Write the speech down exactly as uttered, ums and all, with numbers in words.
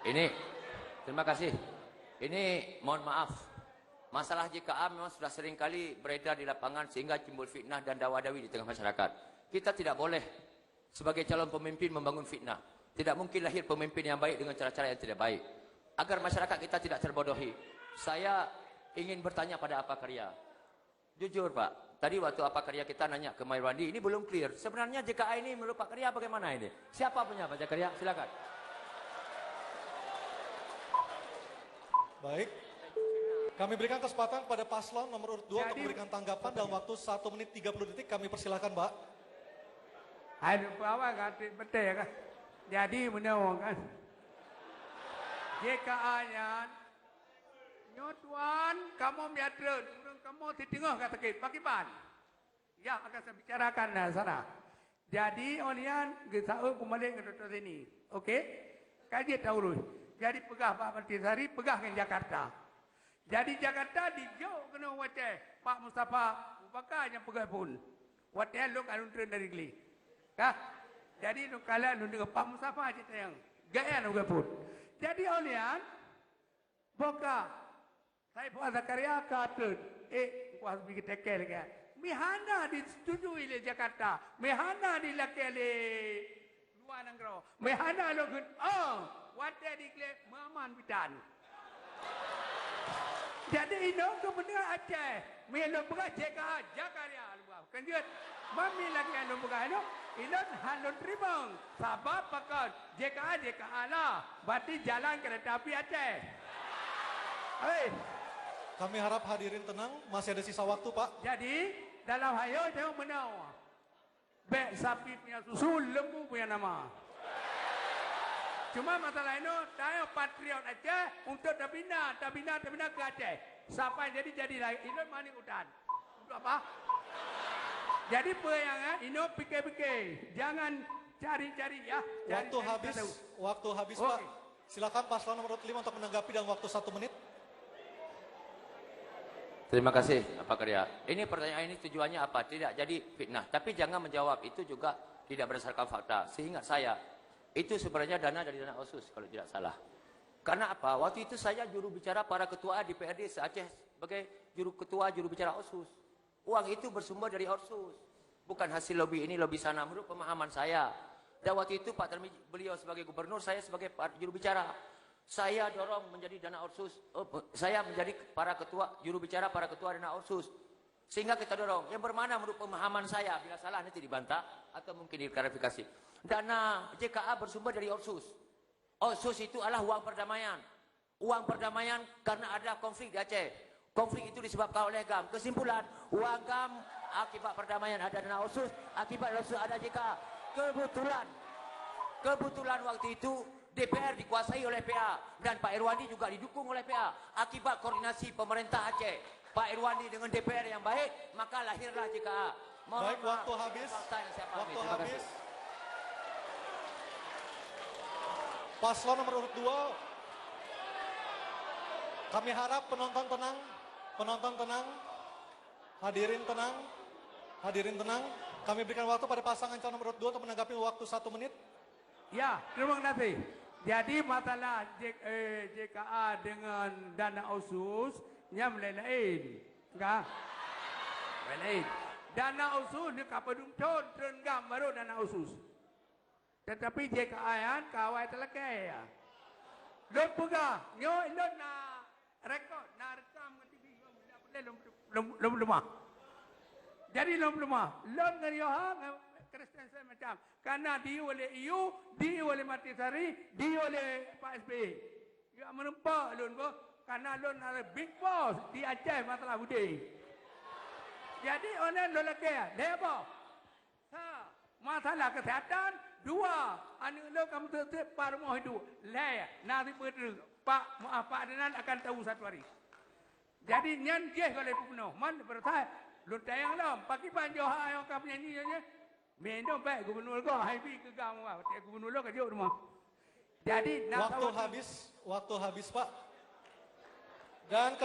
Ini, terima kasih. Ini mohon maaf. Masalah J K A memang sudah sering kali beredar di lapangan sehingga timbul fitnah dan dawa-dawi di tengah masyarakat. Kita tidak boleh sebagai calon pemimpin membangun fitnah. Tidak mungkin lahir pemimpin yang baik dengan cara-cara yang tidak baik. Agar masyarakat kita tidak terbodohi, saya ingin bertanya pada Apa Karya. Jujur, Pak, tadi waktu Apa Karya kita nanya ke Mairwandi, ini belum clear. Sebenarnya J K A ini menurut Pak Karya bagaimana ini? Siapa punya, Pak Zakaria? Silakan. Baik. Kami berikan kesempatan kepada paslon nomor urut dua untuk memberikan tanggapan dalam waktu satu menit tiga puluh detik. Kami persilakan, Pak. Hai, lupa awak kan, betul kan? Jadi, menang kan? J K A nyan, nyoe tuan, kamoe biasa, ureueng kamoe siteungoh ka sakét, pakriban? Ya, akan saya bicarakan dah sana. Jadi, oh nian, geusa'eu peumalek ngon Doktor Zaini. Okey? Ka jeuet taurus. Jadi, peugah bak Menteri Sari, peugah ngon Jakarta. Jadi, Jakarta dijok keunoe watée Pak Mustafa Abu Bakar nyang peugah phon. Watée lôn ka lôn treun dari Gli. Kah? Jadi, lôn kala lôn deungoe Pak Mustafa cit tayang. Gaya lôn peugah phon. Jadi, oh nian, boka Saiful Zakaria ka treun, eh, kuah bigi tekel ke. Mihana disetujui lé Jakarta, mihana dilakée lé luar nanggroe, mihana lôn kheun, oh, watée dikleb meuaman bidan. Jadi inoe gubunur Aceh, mih lôn peugah J K A Zakaria luwah. Kan jeuet, mami lagée lôn peugah inoe, ilôn han lôn teurimong. Sabab pakon, J K A, J K A lah, berarti jalan kereta api Aceh. Hei. Kami harap hadirin tenang, masih ada sisa waktu, Pak. Jadi, dalam hayo jauh menau. Bek sapi punya susu, lembu punya nama. Cuma masalah inoe, tayo patriot Aceh untuk tabina, tabina, tabina ke Aceh. Sampai jadi jadilah ilon manik utan. Untuk apa? Jadi peue nyang eh, inoe pikir-pikir, jangan cari-cari ya. Cari Waktu habis, waktu habis Pak. Silakan paslon nomor urut lima untuk menanggapi dalam waktu satu menit. Terima kasih, Apa Karya. Ini pertanyaan ini tujuannya apa? Tidak jadi fitnah. Tapi jangan menjawab itu juga tidak berdasarkan fakta. Seingat saya, itu sebenarnya dana dari dana otsus kalau tidak salah. Karena apa? Waktu itu saya juru bicara para ketua D P R D se-Aceh sebagai juru ketua juru bicara otsus. Uang itu bersumber dari otsus. Bukan hasil lobby ini, lobby sana. Menurut pemahaman saya. Dan waktu itu Pak Tarmizi, beliau sebagai gubernur, saya sebagai juru bicara. Saya dorong menjadi dana otsus, eh, saya menjadi para ketua, juru bicara para ketua dana otsus. Sehingga kita dorong. Yang bermakna menurut pemahaman saya, bila salah nanti dibantah atau mungkin diklarifikasi. Dana J K A bersumber dari otsus. Otsus itu adalah uang perdamaian. Uang perdamaian karena ada konflik di Aceh. Konflik itu disebabkan oleh GAM. Kesimpulan, uang GAM akibat perdamaian ada dana otsus, akibat otsus ada J K A. Kebetulan, kebetulan waktu itu D P R dikuasai oleh P A dan Pak Irwandi juga didukung oleh P A. Akibat koordinasi pemerintah Aceh, Pak Irwandi dengan D P R yang baik, maka lahirlah J K A. Mohon Baik, waktu habis. Waktu habis. Paslon nomor urut dua. Kami harap penonton tenang. Penonton tenang. Hadirin tenang. Hadirin tenang. Kami berikan waktu pada pasangan calon nomor urut dua untuk menanggapi waktu satu menit. Ya, terima kasih. Jadi masalah J, eh, J K A dengan dana otsus nya mulai lain. Ka? Mulai lain. Dana otsus ni ka padum thon treun GAM baru dana otsus. Tetapi J K A nyan ka awai talakée ya. Lôn peugah, nyoe lôn na rekod, na rekam ngon T V, lôn, lôn, lôn, lôn leumah. Jadi lôn leumah, lôn ngon Yoha ngon Kristen macam. Karena diu oleh E U, diu oleh Matisari, diu oleh Pak S B Y. Yak meureumpok lôn boh, karena lôn adalah big boss di Aceh masalah udeh. Jadi, onan lôn lakée, lhée boh. Sa, masalah kesehatan, dua, aneuk lôn ka meuseuet-seuet pat rumoh iduek, lhée, na sipeue treuk, Pak, maaf, Pak Adnan akan tahu satu hari. Jadi, nyan jih goh lé peubunoh, man beurasai lôn tayang lom, pakriban Joha nyang ka meunyanyi nyan, Mendong baik gubernur kau, hai bi keu gam wah, watée gubernur lo ka jok rumah. Jadi, nak Waktu habis, waktu habis, Pak. Dan